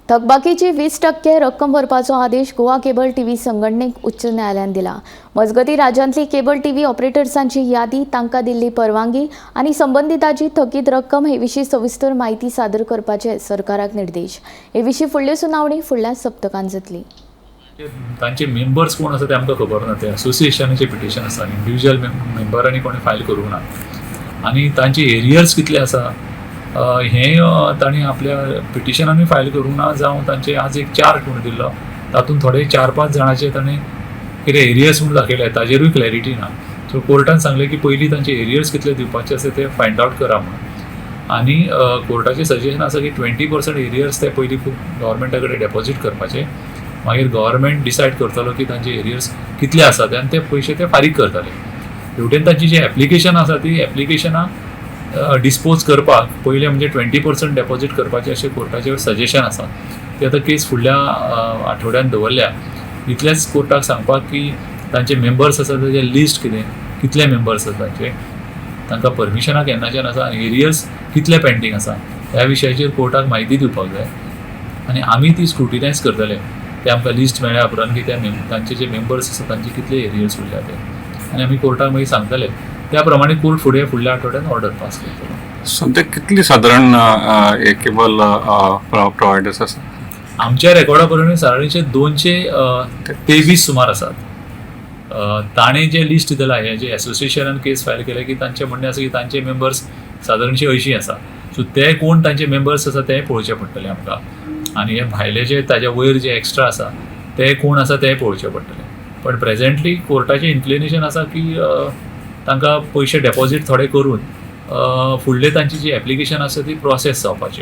थकबाकीची 20% रक्कम भरपाचो आदेश गोवा केबल टीव्ही संघटनेक उच्च न्यायालयान दिला. मजगतीं, राज्यांतली केबल टीव्ही ऑपरेटर्सांची यादी, तांकां दिल्ली परवानगी आनी संबंदिताची थकीत रक्कम हे विशीं सविस्तर म्हायती सादर करपाचे सरकाराक निर्देश. हे विशीं फुडली सुनावणी फुडल्या सप्तकांत जातली. तांचे मेंबर्स कोण आसा ते आमकां खबर ना. ते असोसिएशनाचें पिटिशन आसा, इंडिविज्युअल मेंबरांनी कोणें फायल करूंक ना. आनी तांचे एरियर्स कितले आसा हें तांणी आपल्या पिटिशनानूय फायल करूंक ना. जावं तांचे आज एक चार्ट म्हूण दिल्लो, तातूंत थोडे चार पांच जाणांचे ताणें कितें एरियर्स म्हूण दाखयले, ताजेरूय क्लॅरिटी ना. सो कोर्टान सांगलें की पयलीं तांचे एरियर्स कितले दिवपाचे आसा ते फायंड आवट करा म्हणून. आनी कोर्टाचें सजेशन आसा की 20% एरियर्स ते पयलीं खूब गव्हर्मेंटा कडेन डेपॉजीट करपाचे. मागीर गव्हर्मेंट डिसायड करतलो की तांचे एरियर्स कितले आसा ते आनी ते पयशे ते फारीक करतले. हेवटेन तांची जी एप्लिकेशन आसा, ती एप्लिकेशनां डिस्पोज करपाक पयलें म्हणजे 20% डेपॉजीट करपाचें अशें कोर्टाचें सजेशन आसा. ती आतां केस फुडल्या आठवड्यान दवरल्या. इतलेंच कोर्टाक सांगपाक की तांचे मेंबर्स आसा ताजें लिस्ट कितें, कितले मेंबर्स आसा तांचे, तांकां परमिशनां केन्नाच्यान आसा आनी एरियर्स कितले पेंडींग आसा, ह्या विशयाचेर कोर्टाक म्हायती दिवपाक जाय. आनी आमी ती स्क्रुटिनायज करतले ते आमकां लिस्ट मेळ्ळ्या उपरांत की त्या तांचे जे मेंबर्स आसा तांचे कितले एरियर्स उरल्या ते. आनी आमी कोर्टाक मागीर सांगतले, त्या प्रमाणे कोर्ट फुडें फुडल्या आठवड्यान ऑर्डर पास करतलो. सद्या कितली सादारण हे केबल प्रोवायडर्स आसा? आमच्या रेकॉर्डा प्रमाणे सादारणशे 223 सुमार आसात. ताणें जें लिस्ट दिलां, हें जे एसोसिएशनान केस फायल केल्या की तांचें म्हणणें आसा की तांचे मेंबर्स सादारणशे 80 आसा. सो ते कोण तांचे मेंबर्स आसा तें पळोवचें पडटलें आमकां आनी हे भायले जे ताज्या वयर जे एक्स्ट्रा आसा ते कोण आसा तें पळोवचें पडटलें. पण प्रेझेंटली कोर्टाचें इन्क्लिनेशन आसा की तांकां पयशे डेपॉजीट थोडे करून फुडले तांची जी एप्लिकेशन आसा ती प्रोसेस जावपाची.